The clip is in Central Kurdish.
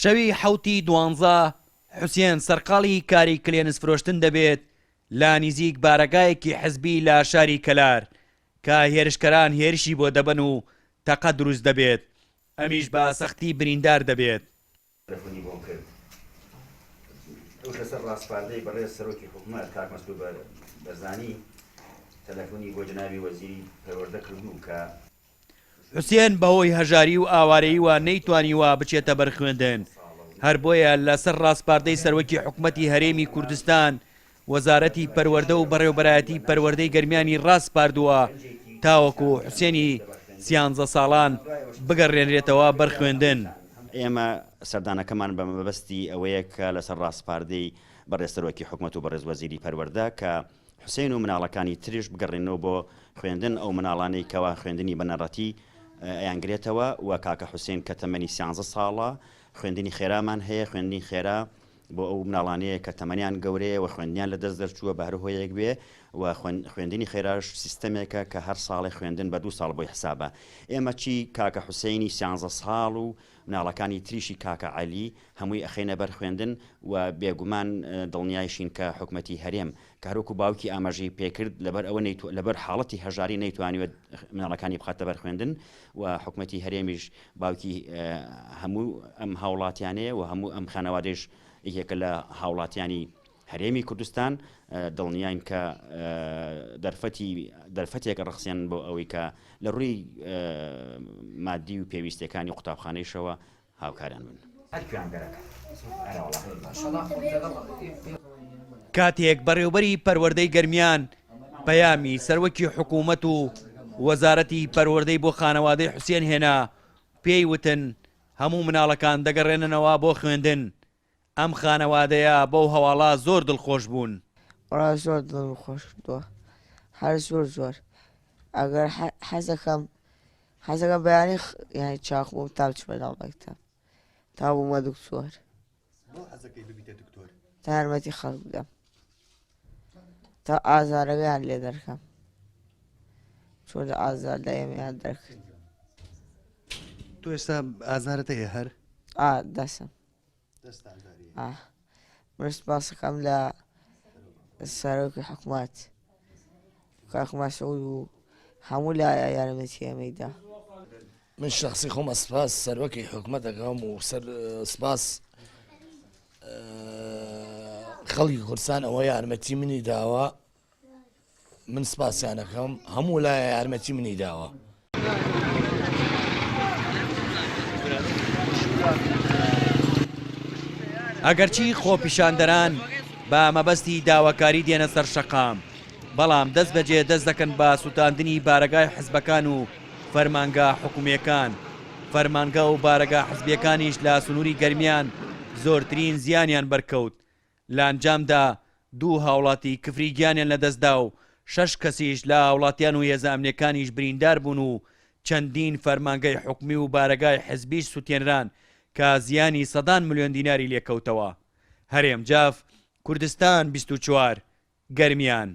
شەوی حەوتی دوانزە حوسێن سەرقاڵی کاری کلێنس فرۆشتن دەبێت لە نیزیک بارەگایەکی حزبی لە شاری کەلار کە هێرشکەران هێرشی بۆ دەبەن و تەقە دروست دەبێت، ئەمیش بە سەختی بریندار دەبێت. تەلەفۆنی بۆم کرد ئەوش لەسەر ڕاسپاردەی بەڕێز سەرۆکی حکومەت کاک مەسرور بەرزانی تەلەفۆنی بۆ جەنابی وەزیری پەروەردە کردوو کە. حوسێن بەهۆی هەژاری و ئاوارەییوە نەیتوانیوە بچێتە بەر خوێندن، هەر بۆیە لەسەر ڕاسپاردەی سەرۆکی حکومەتی هەرێمی کوردستان وەزارەتی پەروەردە و بەڕێوەبەرایەتی پەروەردەی گەرمیانی ڕاسپاردووە تاوەکو حوسێنی سیانزە ساڵان بگەڕێنرێتەوە بەر خوێندن. ئێمە سەردانەکەمان بە مەبەستی ئەوەیە کە لەسەر ڕاسپاردەی بەڕێز سەرۆکی حکومەت و بەڕێز وەزیری پەروەردە کە حوسێن و مناڵەکانی تریش بگەڕێنەوە بۆ خوێندن، ئەو مناڵانەی کەوا خوێندنی بنەڕەتی ئەیانگرێتەوە و کاکە حوسێن کە تەمەنی سیانزە ساڵە خوێندنی خێرامان هەیە، خوێندنی خێرا بۆ ئەو مناڵانەیە کە تەمەنیان گەورەیە و خوێندنیان لە دەست دەرچووە بە هەر هۆیەک بێ و خوێندنی خێراش سیستەمێکە کە هەر ساڵێ خوێندن بە دوو ساڵ بۆی حسابە. ئێمە چی کاکە حوسەینی سیانزە ساڵ و مناڵەکانی تریشی کاکە عەلی هەمووی ئەخەینە بەر خوێندن و بێگومان دڵنیایشین کە حکومەتی هەرێم کە هەروەکو باوکی ئاماژەی پێکرد لەبەر ئەوە لەبەر حاڵەتی هەژاری نەیتوانیوە مناڵەکانی بخاتە بەر خوێندن و حکومەتی هەرێمیش باوکی هەموو ئەم هاوڵاتیانەیە و هەموو ئەم خانەوادەیش یەکێکە لە هاوڵاتیانی هەرێمی کوردستان، دڵنیاین کە دەرفەتی دەرفەتێک ڕەخسێن بۆ ئەوەی کە لە ڕووی مادی و پێویستیەکانی قوتابخانەیشەوە هاوکاریان بن. کاتێک بەڕێوبەری پەروەردەی گەرمیان پەیامی سەرۆکی حکوومەت و وەزارەتی پەروەردەی بۆ خانەوادەی حوسێن هێنا، پێی وتن هەموو مناڵەکان دەگەڕێننەوە بۆ خوێندن. ئەم خانەوادەیە بەو هەواڵە زۆر دڵخۆش بوون. وەڵا زۆر دڵم خۆش کردووە هەر زۆر زۆر ئەگەر حەزەکەم حەزەکەم بەیانی یانی چاک بووم تا بچمە ناو مەکتەب تا بوومە دکتۆر. بۆ حەزەکەی ببیتە دکتۆر؟ تا یارمەتی خەڵک بدەم تا ئازارەکەیان لێ دەرکەم چۆن لە ئازار لە ئێمەیان دەرکرد. تۆ ئێستا ئازارت هەیە هەر؟ ئا دەسم. ئا من سپاسەکەم لە سەرۆکی حکومەت کاک مەسعود و هەموو لایە یارمەتی ئێمەی دا. من شەخسی خۆم سپاس سەرۆکی حکومەت ئەکەم و سەر سپاس خەڵکی کوردستان ئەوە یارمەتی منی داوە من سپاسیان ئەکەم هەموو لایە یارمەتی منی داوە. ئەگەرچی خۆپیشاندەران بە مەبەستی داواکاری دێنە سەر شەقام، بەڵام دەستبەجێ دەست دەکەن بە سوتاندنی بارەگای حزبەکان و فەرمانگە حکومییەکان، فەرمانگە و بارەگا حزبییەکانیش لە سنووری گەرمیان زۆرترین زیانیان بەرکەوت، لە ئەنجامدا دوو هاوڵاتی کفری گیانیان لەدەستدا و شەش کەسیش لە هاوڵاتیان و هێزە ئەمنیەکانیش بریندار بوون و چەندین فەرمانگەی حکومی و بارەگای حزبیش سوتێنران کە زیانی سەدان ملیۆن دیناری لێکەوتەوە. هەرێم جاف، کوردستان 24، گەرمیان.